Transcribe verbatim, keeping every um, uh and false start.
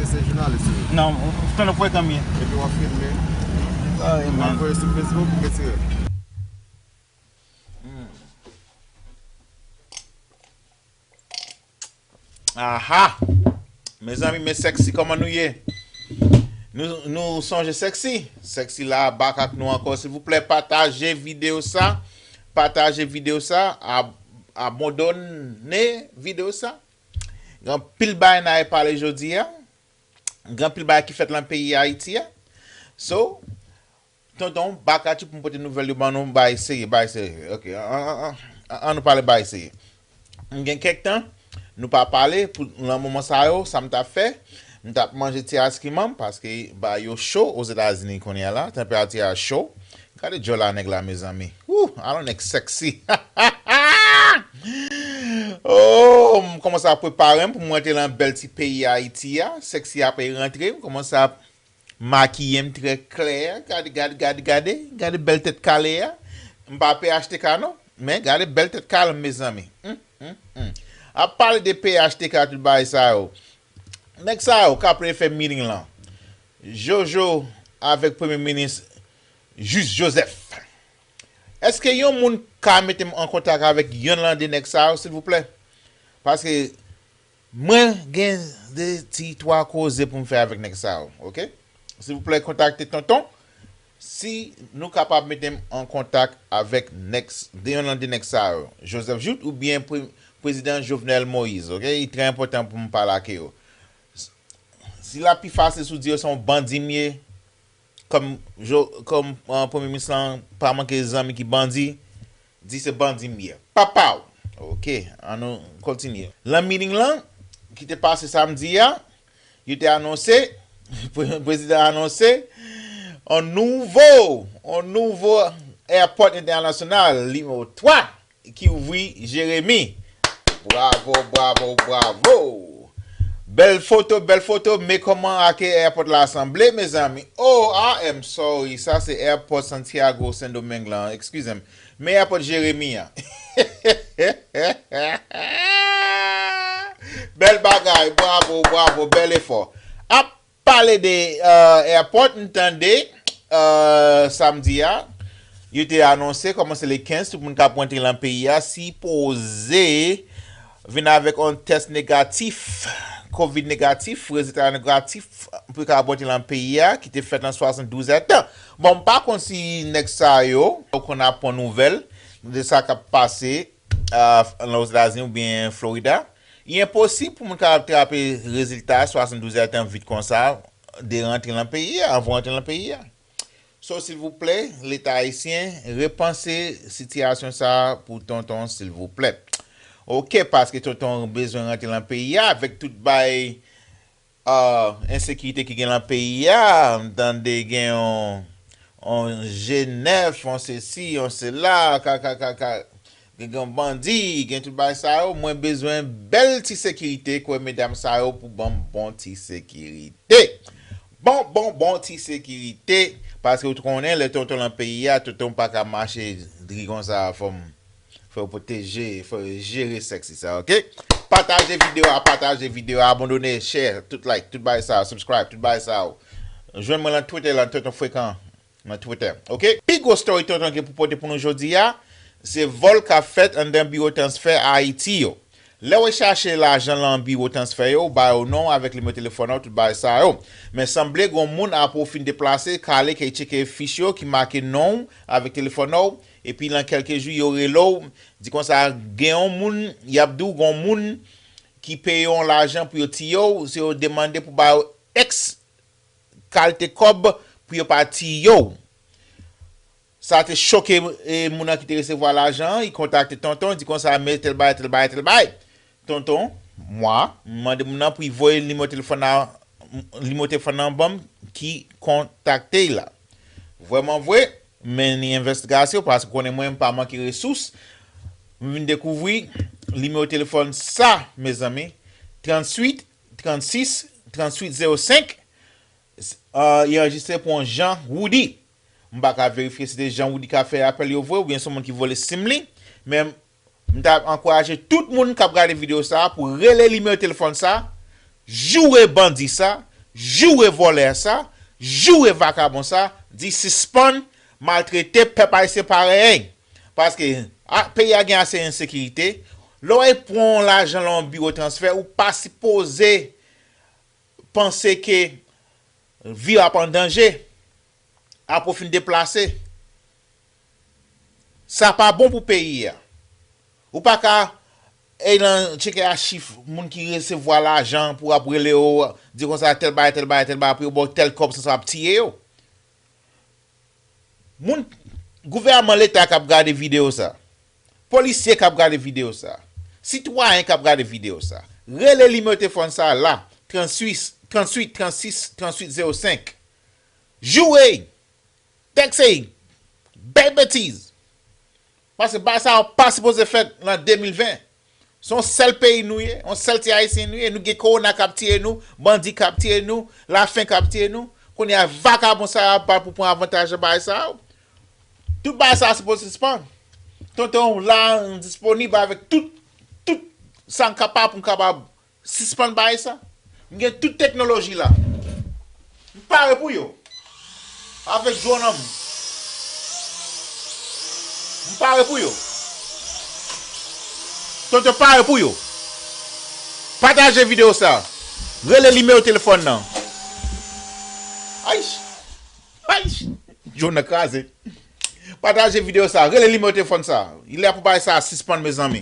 Se jounalis ou ye? Non, m tonton Frekan m ye. Epi w ap filme? W ap voye sou Facebook, ou retire? Aha! Mezanmi, men Sexy, kòman nou ye? Nou, nou sonje Sexy? Sexy la back ak nou ankò. Silvouplè, pataje videyo sa. Pataje videyo sa. Ab- abandone videyo sa. Gen anpil bagay n a pale jodi a. Gen anpil bagay ki fèt lan peyi Ayiti a. So, tonton, back at you pou m pote nouvèl yo ban nou, bay serye, bay serye. Ok, an, an, an, an nou pale bay serye. M gen kèk tan, nou pa pale, pou, lan moman sa yo, sa m t ap fè, m t ap manje ti ayskrim an, paske ba yo cho Ozetazini kounye a la, tanperati a cho. Gade djòl a nèg la, mezanmi. Woo, alon nèg sexy. Oh, m kòmanse ap prepare m pou m rantre lan bèl ti peyi Ayiti a. Sexy ap rantre, m kòmanse ap makiye m trè klè. Gade, gade, gade, gade. Gade bèl tèt kale a. M pa P H T K non, men gade bèl tèt kale m, mezanmi. Hum, hum, hum. Ap pale de P H T K, tout bagay sa yo. Nèg sa yo k ap vle fè meeting lan. Jojo avèk Premye Minis Jis Joseph. Èske yon moun ka mete m an kontak avèk yonn lan de nèg sa yo, silvouplè? Paske mwen gen de ti twa koze pou m fè avèk nèg sa yo, ok? Silvouplè, kontakte tonton. Si nou kapab mete m an kontak avèk nèg s- de yonn lan de nèg sa yo, Joseph Jouthe oubyen pre- prezidan Jovenel Moïse, ok? Li trè enpòtan pou m pale ak yo. Si l ap pi fasil si w di yo se yon bandi m ye, kòm, kòm uh, Premye Minis lan pa manke zanmi ki bandi, di se bandi m ye. Papaw! Ok, ann nou kontinye. Lan meeting lan, ki te pase samdi a, yo te anonse, pre- prezidan anonse, on nouvo, on nouvo airport entènasyonal, nimewo twa, ki ouvri Jeremi. Bravo, bravo, bravo! Bèl foto, bèl foto, men kòman ake airport la sanble, mezanmi. Oh, I am sorry, sa se airport Santiago Sendomeng lan, eskize m. Men airport Jeremi an. Bèl bagay, bravo, bravo, bèl efò. Ap pale de uh, airport, m tande uh, samdi a, yo te anonse kòmanse le kenz, tout moun k ap rantre lan peyi a sipoze vin avèk yon tès negatif, kovid negatif, rezilta negatif, pou yo ka rantre lan peyi a, ki te fèt lan swasanndouz èdtan. Bon, m pa konn si nèg sa yo, ou konn ap pran nouvèl de sa k ap pase uh, lan Ozetazini oubyen Florida. Li enposib pou moun ka trape rezilta swasanndouz èdtan vit konsa, de rantre lan peyi a, anvan rantre lan peyi a. So, silvouplè, Leta ayisyen, repanse sitiyasyon sa a pou tonton, silvouplè. Ok, paske tonton bezwen rantre lan peyi a, avèk tout bay uh, ensekirite ki gen lan peyi a, m tande gen yon, yon G nèf, yon sesi, yon sela, ka, ka, ka, ka, gen, gen bandi, gen tout bagay sa yo, mwen bezwen bèl ti sekirite, kwè medam sa yo pou ban m bon ti sekirite. Bon, bon, bon ti sekirite, paske ou konnen lè tonton lan peyi a, tonton pa ka mache dri konsa, fò m fò yo pwoteje, fò yo jere sèks sa, ok? Pataje videyo a, pataje videyo a, abandone, share, tout like, tout bagay sa, subscribe, tout bagay sa. Jwenn mwen lan Twitter, lan Tonton Frekan, lan Twitter, ok? Pi gwo story Tonton gen pou pote pou nou jodi a, se vòl k ap fèt anndan biwo transfè Ayiti yo. Lè w chache lajan lan biwo transfè yo, ou ba yo non avèk nimewo telefòn an, tout bagay sa yo. Men sanble gon moun apre w fin deplase, k ale, k al tcheke fich yo, ki make non w avèk telefòn an, epi lan kèlke jou, yo rele w, di konsa, gen yon moun, y ap di w, gon moun ki peye yon lajan pou yo tiye w, se yo demande pou ba yo èks kalite kòb pou yo pa tiye w. Sa te choke e, moun nan ki te resevwa lajan an, li kontakte Tonton, di konsa, men tèl bagay, tèl bagay, tèl bagay. Tonton, mwa, m mande moun nan pou l voye nimewo telefòn nan, nimewo telefòn nan ban m ki kontakte l la. Vrèman vre, m mennen envestigasyon, paske w konnen mwen, m pa manke resous. M vin dekouvri nimewo telefòn sa, mezanmi, tranntuit, trannsis, tranntuit zewo senk, uh, li anrejistre pou yon Jean Roudy. M pa ka verifye si se Jean Roudy k ap fè apèl yo vre oubyen se yon moun ki vole sim li, men m t ap ankouraje tout moun k ap gade videyo sa a pou rele nimewo telefòn sa a, joure bandi sa a, Joure vòlè sa, joure vakabon sa, di sispann maltrete pèp ayisyen parèy. Paske a, peyi a gen ase ensekirite. Lè w pran yon lajan nan yon biwo transfè, ou pa sipoze panse ke vi w ap an danje apre w fin deplase. Sa pa bon pou peyi a. Ou pa ka, e nan tcheke a chif moun ki resevwa lajan pou ap rele yo, di konsa tèl bagay, tèl bagay, tèl bagay, pou yo ba w tèl kòb, san sa ap tiye yo. Moun, gouvènman leta k ap gade videyo sa, polisye k ap gade videyo sa, sitwayen k ap gade videyo sa, rele nimewo telefòn sa la, tranntuit, tranntuit, trannsis, tranntuit zewo senk. Joure, tèkse, bay betiz. Paske bagay sa yo pa sipoze fèt nan de mil ven. Se yon sèl peyi nou ye, yon sèl ti ayisyen nou ye, nou gen kowona k ap tiye nou, bandi k ap tiye nou, lafen k ap tiye nou. Kounye a vakabon sa yo ap bat pou pran avantaj nan bagay sa yo. Tout bagay sa yo sipoze sispann. Tonton w la, disponib avèk tout, tout sa m kapab pou m kapab sispann bagay sa. M gen tout teknoloji la. M pare pou yo. Avèk dwòn an m. M pare pou yo. Tonton pare pou yo. Pataje videyo sa. Rele nimewo telefòn nan. Ayy. Ayy. Dwòn nan kraze. Pataje videyo sa. Rele nimewo telefòn sa. Li lè pou bagay sa sispann, mezanmi.